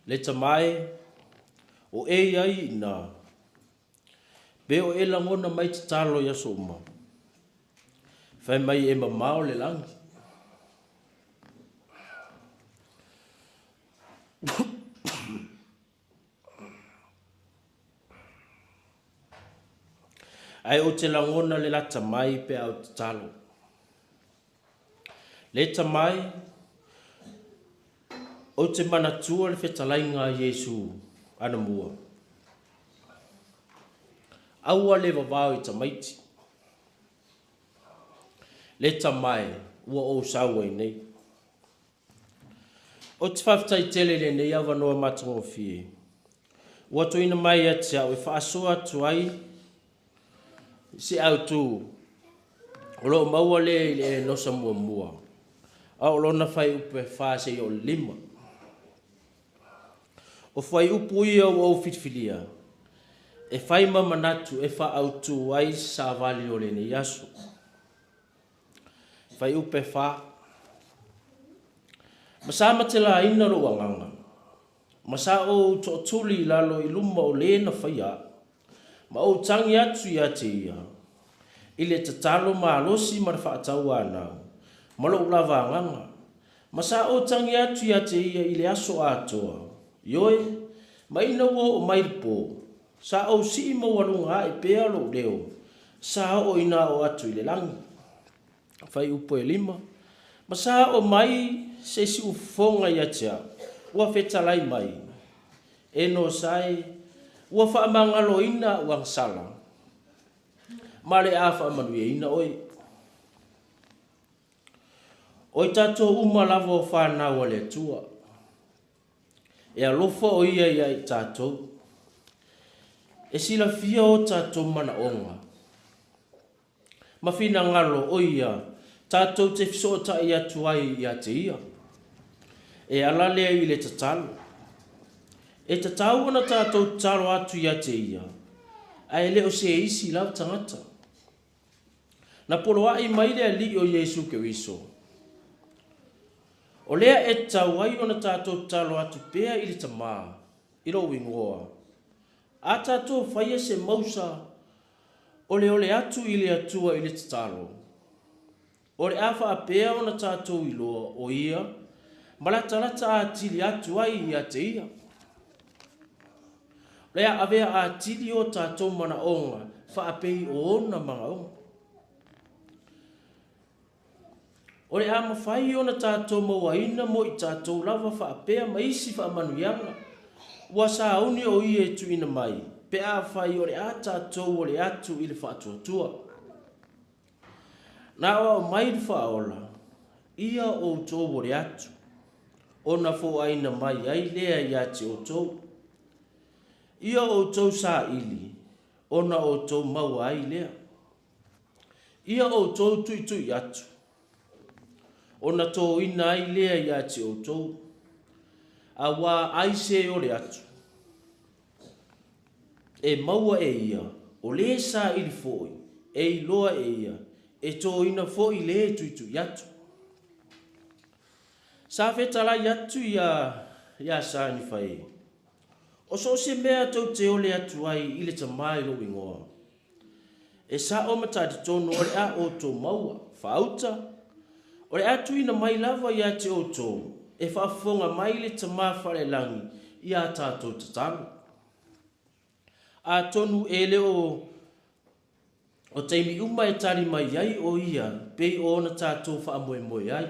Leta mai, o e i ai ina, pe o e lagona mai tatalo i aso uma, fai mai e mamao le lagi. Ae ou te lagona le lata mai pe a ou tatalo. Leta mai, ou te manatua le fetalaiga a Iesu anamua. Aua le vavao i tamaiti. Leta mai, ua ou sau ai nei. Ou te faafetai tele i lenei avanoa matagofie ua tuuina mai ia te au e faasoa atu ai se autu o lo o maua lea i le Enosa muamua, a o lona fuaiupu e 4 seia oo i le 5. O fuaiupu ia ua ou filifilia e fai ma manatu e faaautu ai se savali o lenei aso. Fuaiupu e 4. Ma sa matelaina lou agaga, ma sa ou tootuli i lalo i luma o le na faia au, ma ou tagi atu ia te ia, i le tatalo malosi ma le faatauanau, ma lou lava agaga, ma sa ou tagi atu ia te ia i le aso atoa, ioe, ma ina ua oo mai le po, sa ou sii maualuga ae pea lou leo, sa oo ina oo atu i le lagi. Fuaiupu e 5, Ma sa oo mai se isi ufofoga ia te au, ua fetalai mai, E Nosa e, ua faamagaloina au agasala, ma le a faamanuiaina oe. O i tatou uma lava o fanau a le Atua. E alofa o Ia ia i tatou. E silafia o tatou manaoga ma finagalo o Ia tatou te fesootai atu ai ia te Ia. E ala lea i le tatalo. E tatau ona tatou tatalo atu ia te Ia, ae le o se isi lava tagata. Na poloai mai le Alii o Iesu Keriso. O lea e tatau ai ona tatou tatalo atu pea i le Tama, i lou ingoa. A tatou faia se mausa oleole atu i le Atua i le tatalo, o le a faapea ona tatou iloa o Ia ma latalata atili atu ai ia te Ia. O le a avea atili o tatou manaoga faapei o ona manaoga. O le a mafai ona tatou mauaina mo i tatou lava faapea ma isi faamanuiaga ua sauni o Ia e tuuina mai pe afai o le a tatou ole atu i le faatuatua. Na aoao mai le Faaola, Ia outou ole atu, ona foaina mai ai lea ia te outou. Ia outou saili, ona outou maua ai lea. Ia outou tuitui atu, ona toina ai lea ia te outou. Auā ai se ole atu, e maua e ia, o lē saili foi, e iloa e ia, e toina foi lē tuitui atu. Sa fetalai atu ia ia Sanifa e, O so o se mea tou te ole atu ai i le Tama i lou ingoa, e sa'o ma talitonu o le a outou maua, faauta, o le a tuuina mai lava ia te outou e faafofoga mai le Tama Falelagi i a tatou tatalo. Atonu e le o o taimi uma e tali mai ai o Ia pei o ona tatou faamoemoe ai.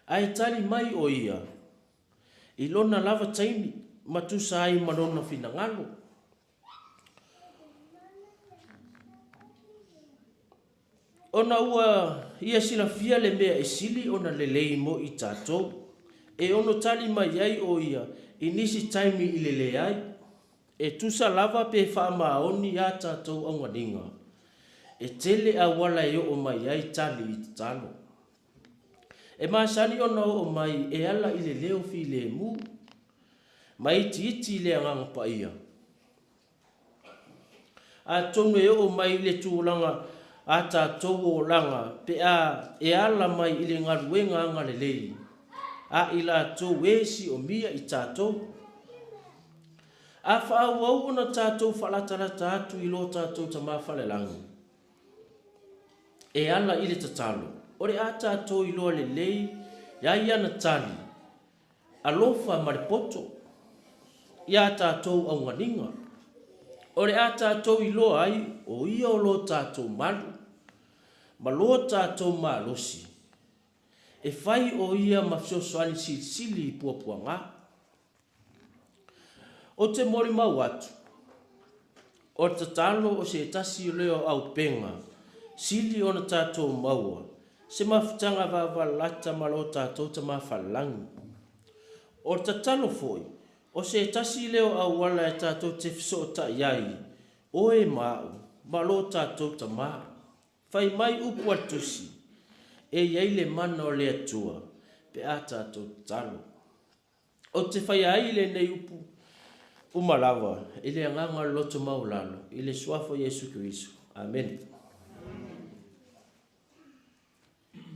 Ae tali mai o Ia i Lona lava taimi ma tusa ai ma Lona finagalo. Ona ua ia silafia le mea e sili ona lelei mo i tatou, e ono tali mai ai o ia i nisi taimi i le leai, e tusa lava pe faamaoni a tatou auganiga. E tele auala e oo mai ai tali i tatalo. E masani ona oo mai e ala i le leo filemu, ma itiiti i le Agaga Paia. Atonu e oo mai i le tulaga a tatou olaga pe a e ala mai i le galuega agalelei. a i latou e siomia i tatou. A faaauau ona tatou faalatalata atu i lo tatou Tama Falelagi, e ala i le tatalo, o le a tatou iloa lelei ai ana tali alofa ma le poto i a tatou auganiga. O le a tatou iloa ai o Ia o lo tatou malu ma lo tatou malosi, e fai o Ia ma fesoasoani silisili i puapuaga. Ou te molimau atu, o le tatalo o se tasi lea o auupega sili ona tatou maua se mafutaga vavalalata ma lo tatou Tama Falelagi. O le tatalo foi o se tasi lea o auala e tatou te fesootai ai oe ma a'u ma lo tatou Tama. Fai mai upu a le Tusi, E i ai le mana o le Atua pe a tatou tatalo. Ou te faia ai lenei upu uma lava i le agaga o le loto maualalo, i le Suafa o Iesu Keriso. Amene.